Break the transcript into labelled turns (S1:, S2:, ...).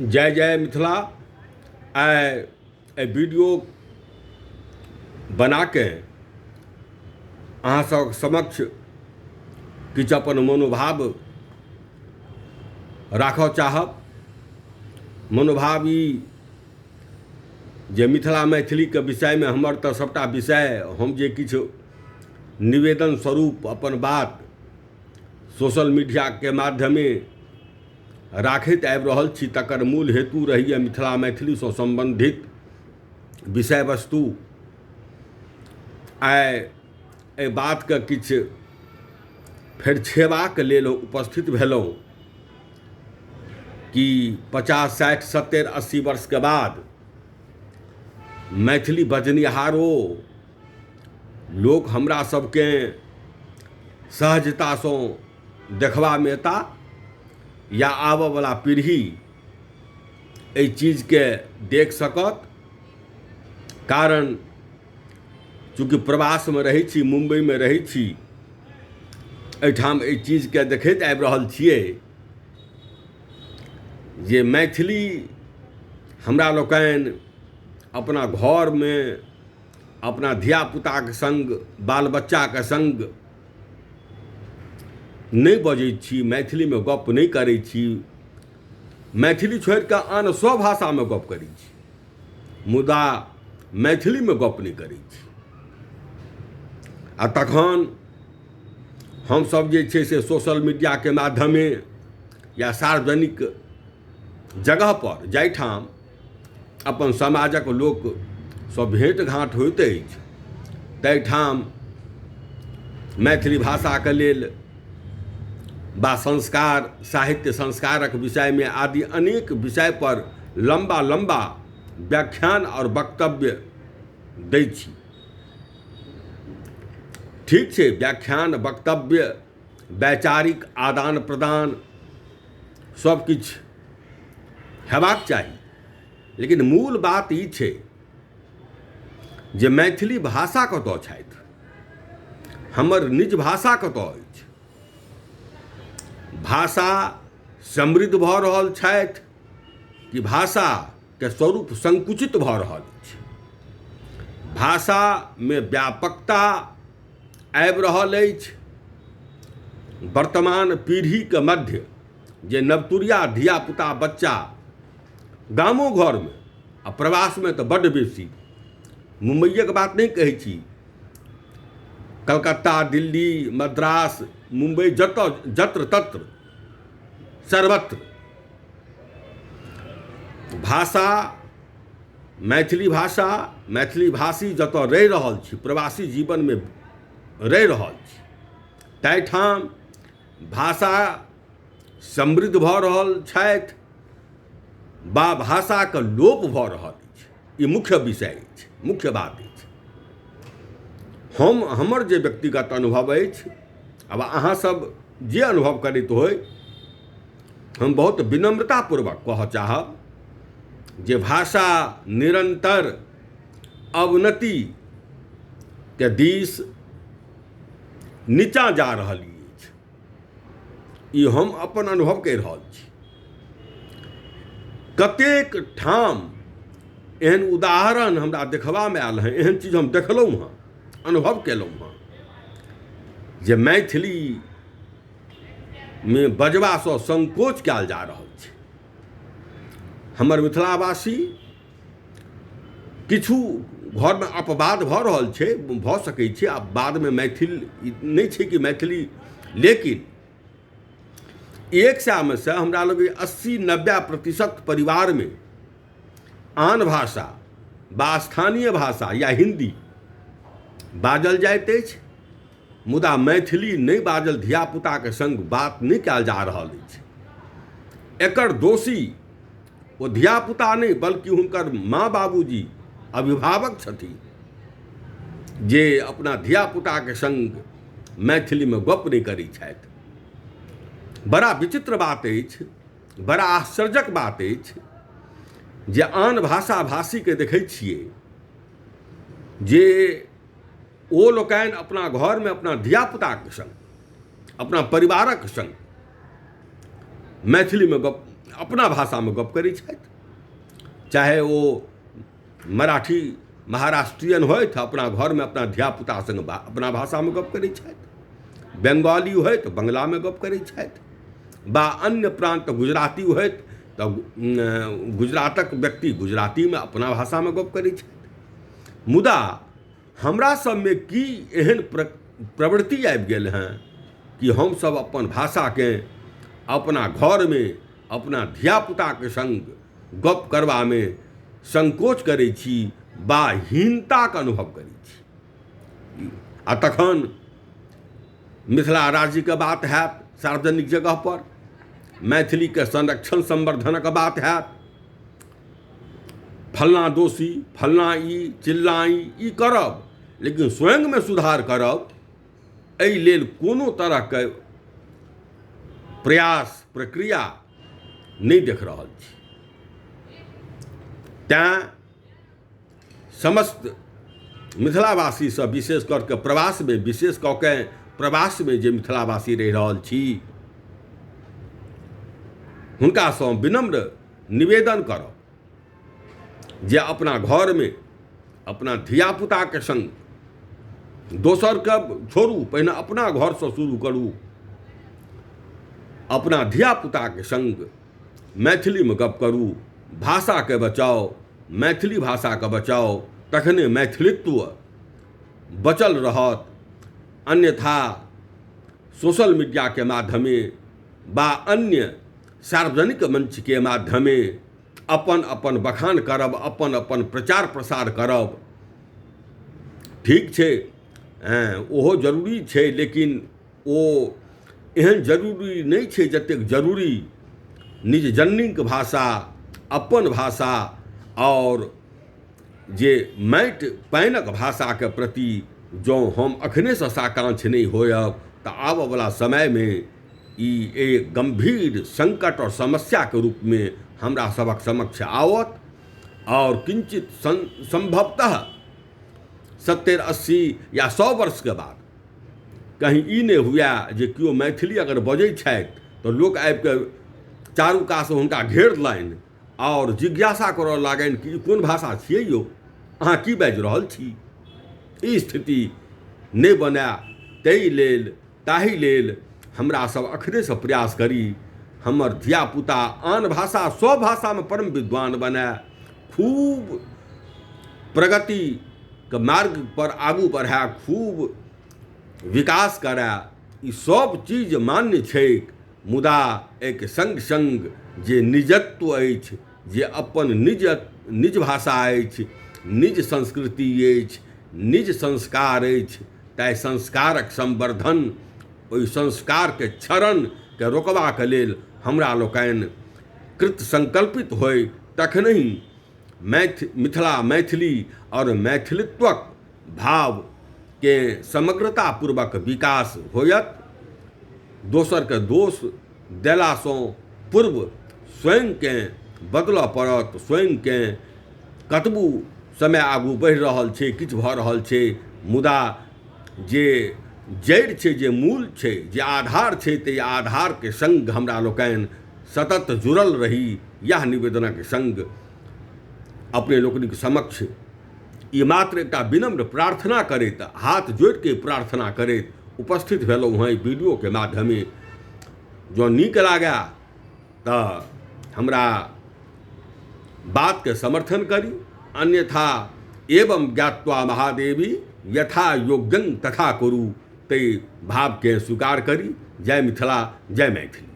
S1: जय जय मिथिला। आइ एहि वीडियो बनाके अहाँ सबके समक्ष किछु अपन मनोभाव राखऽ चाहब। मनोभाव ई जे मिथिला मैथिलीके विषयमे हमर तऽ सभटा विषय हम जे किछु निवेदन स्वरूप अपन बात सोशल मीडियाके माध्यमे राखैत आबि रहल छी तकर मूल हेतु रहैए मिथिला मैथिलीसँ सम्बन्धित विषय वस्तु। आइ एहि बातके किछु फरिछेबाक लेल उपस्थित भेलहुँ कि 50 60 70 80 वर्षके बाद मैथिली बजनिहारो लोक हमरा सबके सहजतासँ देखबामे एता या आबऽवला पीढ़ी एहि चीजके देख सकत। कारण चूँकि प्रवासमे रहै छी, मुम्बइमे रहै छी, एहिठाम एहि चीजके देखैत आबि रहल छियै जे मैथिली हमरा लोकनि अपना घरमे अपना धियापुताके सङ्ग बाल बच्चाके सङ्ग नहि बजै छी, मैथिलीमे गप्प नहि करै छी। मैथिली छोड़ि कऽ आन सभ भाषामे गप्प करै छी मुदा मैथिलीमे गप्प नहि करै छी। आ तखन हमसभ जे छै से सोशल मीडियाके माध्यमे या सार्वजनिक जगहपर जाहिठाम अपन समाजक लोकसँ भेँट घाँट होइत अछि ताहिठाम मैथिली भाषाके लेल वा संस्कार साहित्य संस्कारक विषयमे आदि अनेक विषयपर लम्बा लम्बा व्याख्यान आओर वक्तव्य दै छी। ठीक छै, व्याख्यान वक्तव्य वैचारिक आदान प्रदान सभ किछु हेबाक चाही, लेकिन मूल बात ई छै जे मैथिली भाषा कतऽ छथि, हमर निज भाषा कतऽ अछि। भाषा समृद्ध भऽ रहल छथि कि भाषाके स्वरूप संकुचित भऽ रहल अछि। भाषामे व्यापकता आबि रहल अछि। वर्तमान पीढ़ीके मध्य जे नवतुरिया धियापुता बच्चा गामो घरमे आ प्रवासमे तऽ बड्ड बेसी, मुम्बइएके बात नहि कहै छी, कलकत्ता दिल्ली मद्रास मुम्बइ जतऽ जत्र तत्र सर्वत्र भाषा मैथिली भाषा मैथिली भाषी जतऽ रहि रहल छी, प्रवासी जीवनमे रहि रहल छी, ताहिठाम भाषा समृद्ध भऽ रहल छथि वा भाषाके लोप भऽ रहल अछि। ई मुख्य विषय अछि, मुख्य बात अछि। हमर जे व्यक्तिगत अनुभव अछि, आब अहाँसभ जे अनुभव करैत होइ, हम बहुत विनम्रतापूर्वक कहऽ चाहब जे भाषा निरन्तर अवनतिके दिस नीचाँ जा रहल अछि। ई हम अपन अनुभव कहि रहल छी। कतेक ठाम एहन उदाहरण हमरा देखबामे आयल हँ, एहन चीज हम देखलहुँ हँ, अनुभव केलहुँ हँ जे मैथिलीमे बजबासँ संकोच कयल जा रहल छै। हमर मिथिलावासी किछु घरमे अपवाद भऽ रहल छै, भऽ सकै छै आ बादमे मैथिल नहि छै कि मैथिली, लेकिन 100मे से हमरा लगैए 80-90% परिवारमे आन भाषा वा स्थानीय भाषा या हिन्दी बाजल जाइत अछि, मुदा मैथिली नहि बाजल, धियापुताके सङ्ग बात नहि कयल जा रहल अछि। एकर दोषी ओ धियापुता नहि बल्कि हुनकर माँ बाबूजी अभिभावक छथिन जे अपना धियापुताके सङ्ग मैथिलीमे गप्प नहि करै छथि। बड़ा विचित्र बात अछि, बड़ा आश्चर्यक बात अछि जे आन भाषा भाषीके देखै छियै जे ओ लोकनि अपना घरमे अपना धियापुताके सङ्ग अपना परिवारक सङ्ग मैथिलीमे गप अपना भाषामे गप्प करै छथि, चाहे ओ मराठी महाराष्ट्रियन होथि, अपना घरमे अपना धियापुता सङ्ग अपना भाषामे गप्प करै छथि, बंगाली होथि तऽ बंगलामे गप्प करै छथि, बा अन्य प्रान्त गुजराती होथि तऽ गुजरातक व्यक्ति गुजरातीमे अपना भाषामे गप्प करै छथि। मुदा हमरा सबमे की एहन प्रवृत्ति आबि गेल हेँ कि हमसब अपन भाषाके अपना घरमे अपना धियापुताके सङ्ग गप्प करबामे संकोच करै छी बा हीनताके अनुभव करै छी। आ तखन मिथिला राज्यके बात हैत सार्वजनिक जगहपर, मैथिलीके संरक्षण संवर्धनक बात हैत, फल्लाँ दोषी फल्लाँ ई चिल्लाँ ई करब, लेकिन स्वयंमे सुधार करब एहि लेल कोनो तरहके प्रयास प्रक्रिया नहि देख रहल छी। तैँ समस्त मिथिलावासीसँ विशेष करके प्रवासमे, विशेष कऽ के प्रवासमे जे मिथिलावासी रहि रहल छी हुनकासँ विनम्र निवेदन करब जे अपना घरमे अपना धियापुताके सङ्ग, दोसरके छोड़ू, पहिने अपना घरसँ शुरू करू, अपना धियापुताके सङ्ग मैथिलीमे गप्प करू, भाषाके बचाउ, मैथिली भाषाके बचाउ, तखने मैथिलित्व बचल रहत। अन्यथा सोशल मीडियाके माध्यमे बा अन्य सार्वजनिक मंचके माध्यमे अपन अपन बखान करब, अपन अपन प्रचार प्रसार करब ठीक छै, ओहो जरूरी छै, लेकिन ओ एहन जरूरी नहि छै जतेक जरूरी निज जननीके भाषा, अपन भाषा आओर जे माटि पानिक भाषाके प्रति जँ हम अखनेसँ साकांक्ष नहि होयब तऽ आबऽवला समयमे ई एक गम्भीर संकट आओर समस्याके रूपमे हमरा सभक समक्ष आओत। आओर किंचित सम्भवतः 70 80 या 100 वर्षके बाद कहीं ई नहि हुए जे केओ मैथिली अगर बजै छथि तऽ लोक आबिके चारू कातसँ हुनका घेरलनि आओर जिज्ञासा करऽ लागनि कि ई कोन भाषा छियै यौ, अहाँ की बाजि रहल छी। ई स्थिति नहि बनय ताहि लेल, ताहि लेल हमरा सब अखनेसँ प्रयास करी हमर धियापुता आन भाषा सब भाषामे परम विद्वान बनय, खूब प्रगतिके मार्गपर आगू बढ़य, खूब विकास करय, ई सब चीज मान्य छैक। मुदा एहिके सङ्ग सङ्ग जे निजत्व अछि, जे अपन निज निज भाषा अछि, निज संस्कृति अछि, निज संस्कार अछि, ताहि संस्कारक संवर्धन, ओहि संस्कारके क्षरणके रोकबाक लेल हमरा लोकनि कृत संकल्पित होइ, तखनहि मिथिला मैथिली आओर मैथिलित्वक भावके समग्रतापूर्वक विकास होयत। दोसरके दोष देलासँ पूर्व स्वयंके बदलऽ पड़त। स्वयंके कतबो समय आगू बढ़ि रहल छै, किछु भऽ रहल छै, मुदा जे जड़ि छै, जे मूल छै, जे आधार छै, ताहि आधारके सङ्ग हमरा लोकनि सतत जुड़ल रही, इएह निवेदनक सङ्ग अपने लोकनिक समक्ष ई मात्र एकटा विनम्र प्रार्थना करैत, हाथ जोड़िके प्रार्थना करैत उपस्थित भेलहुँ हँ एहि वीडियोके माध्यमे। जँ नीक लागए तऽ हमरा बातके समर्थन करी, अन्यथा एवं ज्ञात्वा महादेवी यथा योग्यं तथा कुरु, ताहि भावके स्वीकार करी। जय मिथिला, जय मैथिली।